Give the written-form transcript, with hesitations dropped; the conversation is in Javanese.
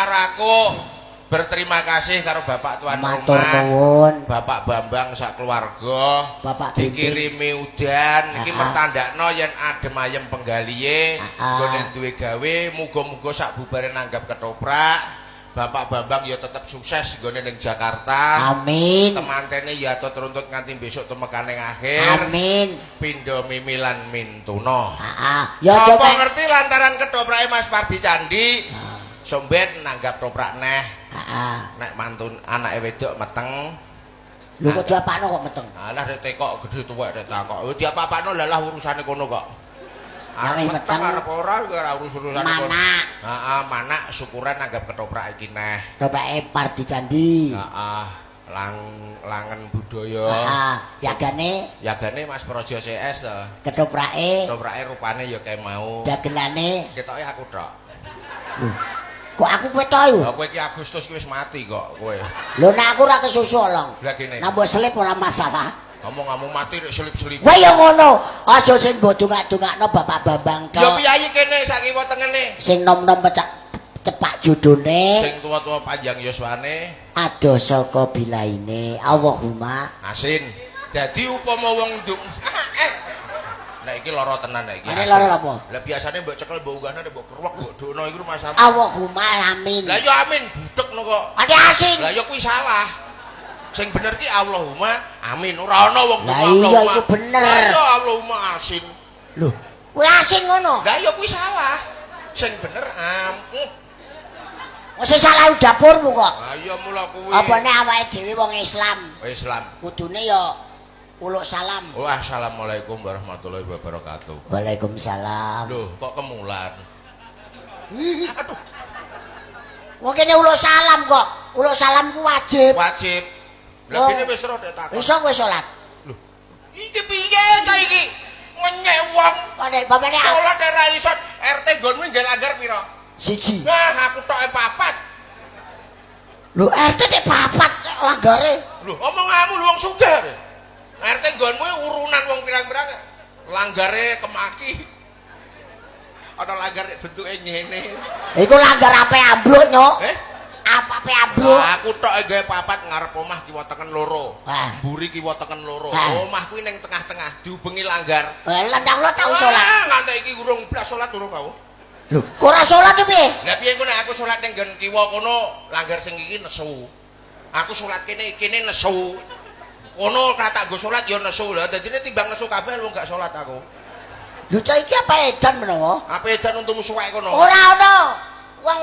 karo aku berterima kasih karo Bapak tuan Matur rumah. nuwun. Bapak Bambang sak keluarga. Bapak Bimbing. Dikirimi udan iki Ah, ah. mertandakno yen adem ayem penggalihe, Ah, ah. nggone duwe gawe, muga-muga sak bubare nanggap ketoprak. Bapak Bambang ya tetep sukses nggone ning Jakarta. Amin. Temantene ya runtut nganti besok tumekane akhir. Amin. Pindha mimi lan mintuna. Heeh. Ya Sapa coba. ngerti lantaran ketoprake Mas Pardi Candi, somben nanggap toprak neh, Heeh. nek mantun anake wedok meteng. Lho kok diapakno kok meteng? Alah nek tekok gedhe tuwek nek takok. Oh diapa-apakno lah urusane kono kok. Arep Yang meteng meteng. arep ora ora urus-urusane kono. Manak. Heeh, manak syukuran nanggap ketoprak iki neh. Toprake Pardi Candi. Heeh, lang langen budaya. Heeh. Yagane Yagane Mas Projo CS to. ketoprake Ketoprake rupane ya kayak mau. dagelane. Ketoke aku tok. Lho. Kok aku kowe tok iku? Lah kowe iki Agustus kuwi wis mati kok kowe. Lho nek aku ora kesusu long. Lah kene. Nek mbok selip ora masalah. Ngomong-ngomong mati nek selip-selip. Kowe ya ngono. Aja sing mbok dongak-dongakno Bapak Bambang Ya tok. piyayi kene sak kiwa tengene. Sing nom-nom pecak cepak jodone Sing tua-tua panjang yuswane adoh saka bilaine. Allahumma asin. Dadi upama wong nduk eh nek iki lara tenan nek iki. Ini lara apa? Lah biasane mbok cekel mbok unggahno nek mbok kerwek mbok dokno iku rumah. Allahumma amin. Lah ya amin budekno kok. Ada asin. Lah ya kuwi salah. Sing bener ki Allahumma amin. Ora ana wong Lah ndonga iya, Allahumma. iku bener. Lah ya Allahumma asin. Lho, kuwi asin ngono. Lah ya kuwi salah. Sing bener am. Mesti salah dapurmu kok. Lah iya mula kuwi. Apa nek awake dhewe wong Islam, Islam. kudune ya uluk salam. Wah, assalamualaikum warahmatullahi wabarakatuh. Waalaikumsalam. Loh, kok kemulan? Aduh, Wong kene uluk salam kok. Uluk salam ku wajib. wajib. Lah Oh. kene wis ro nek takon. Iso kowe salat. Loh, iki piye ta iki? Ngenyek wong. Nek bapakne Salat ora iso RT nggonmu nggih langgar pira? siji. Wah, aku toke papat. Lho RT nek papat langgare. Lho, omonganmu lho wong sugih. RT nggonmu urunan wong pirang-pirang langgare kemaki. Ana langgar nek bentuke ngene. Iku langgar ape ambruk nyok. Eh? Apa ape ambruk? Lah aku tok gawe papat ngarep omah kiwa tengen loro. Wah. Mburi kiwa tengen loro. Ah. Omah kuwi ning tengah-tengah diubengi langgar. Lah ndang lo tau salat. Wah, nganti iki urung blas salat urung aku. Lho, kok ora salat ki piye? Lah piye ku nek aku salat ning nggon kiwa kono, langgar sing iki nesu. Aku salat kene, kene nesu. Kono ora tak nggo salat ya nesu. Lah dadine timbang nesu kabeh wong gak salat aku. Lho cah iki apa edan menawa? Apa edan untumu suwek kono? Ora ono. Wong